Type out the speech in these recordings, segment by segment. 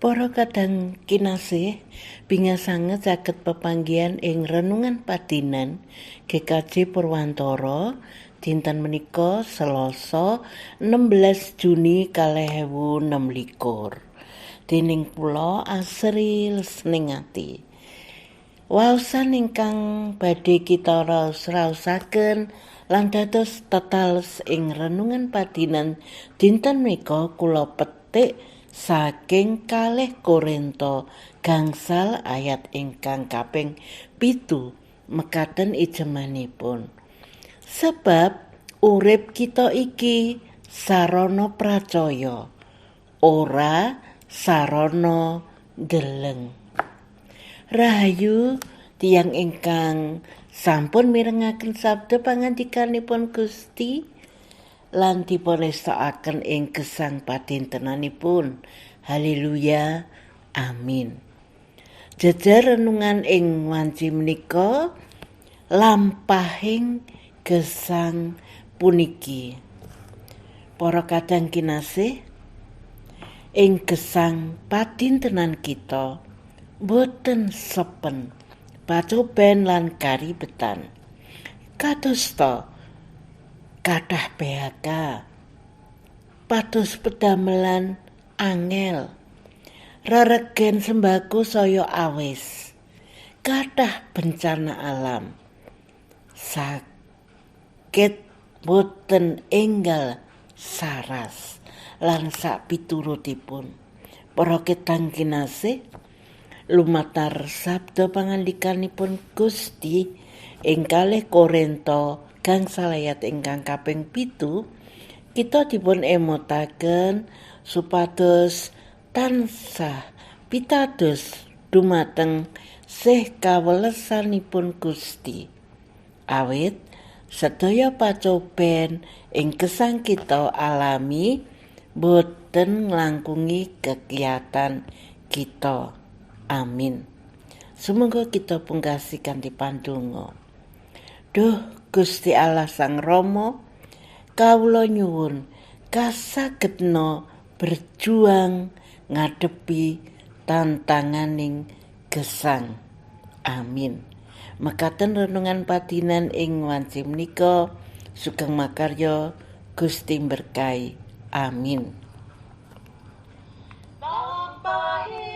Para kadang kinasih, bingah sanget saged pepanggihan ing renungan padinan GKJ Purwantara dinten menika Selasa 16 Juni 2026. Dening kula Asri Lesningati. Waosan ingkang badhe kita raos-raosaken lan dados tetales ing renungan padinan dinten menika kula petik saking kalih Korinto gangsal ayat ingkang kaping 7 mekaten ijemanipun. Sebab urip kita iki sarana pracaya, ora sarana ndeleng. Rahayu tiyang ingkang sampun mirengaken sabda pangandikanipun Gusti lan dipunrestakaken ing gesang padintenanipun. Haleluya. Amin. Jejer renungan ing wanci menika lampahing gesang puniki. Para kadang kinasih, ing gesang padintenan kita boten sepen pacoben lan karibetan. Kadosta kathah PHK, pados pedamelan angel, reregen sembako saya awis, kathah bencana alam, sakit boten enggal saras lan sapiturutipun. Para ketang kinasih, lumatar sabda pangandikanipun Gusti ing kalih Korinto gangsal ayat ingkang kaping 7, kita dipun emutaken supados tansah pitados dumateng sih kawelesanipun Gusti. Awit sedaya pacoben ing gesang kita alami boten nglangkungi kegiatan kita. Amin. Sumangga kita pungkasi kanthi pandonga. Duh Gusti Allah Sang Rama, kawula nyuwun kasagedna berjuang ngadepi tantanganing gesang. Amin. Mekaten renungan padinan ing wanci menika, sugeng makarya, Gusti berkahi. Amin. Lampahing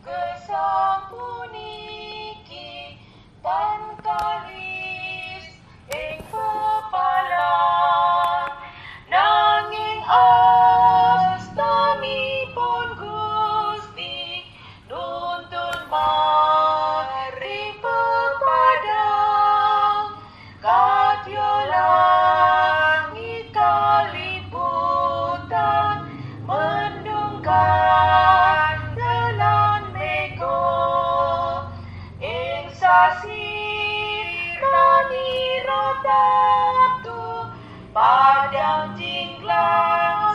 gesang puniki tankalis ing pepalang, nanging astanipun Gusti nuntun maring pepadang, kadya langit kaliputan mendung kandelan mega, ing sasi rani ratatu padang jinglang.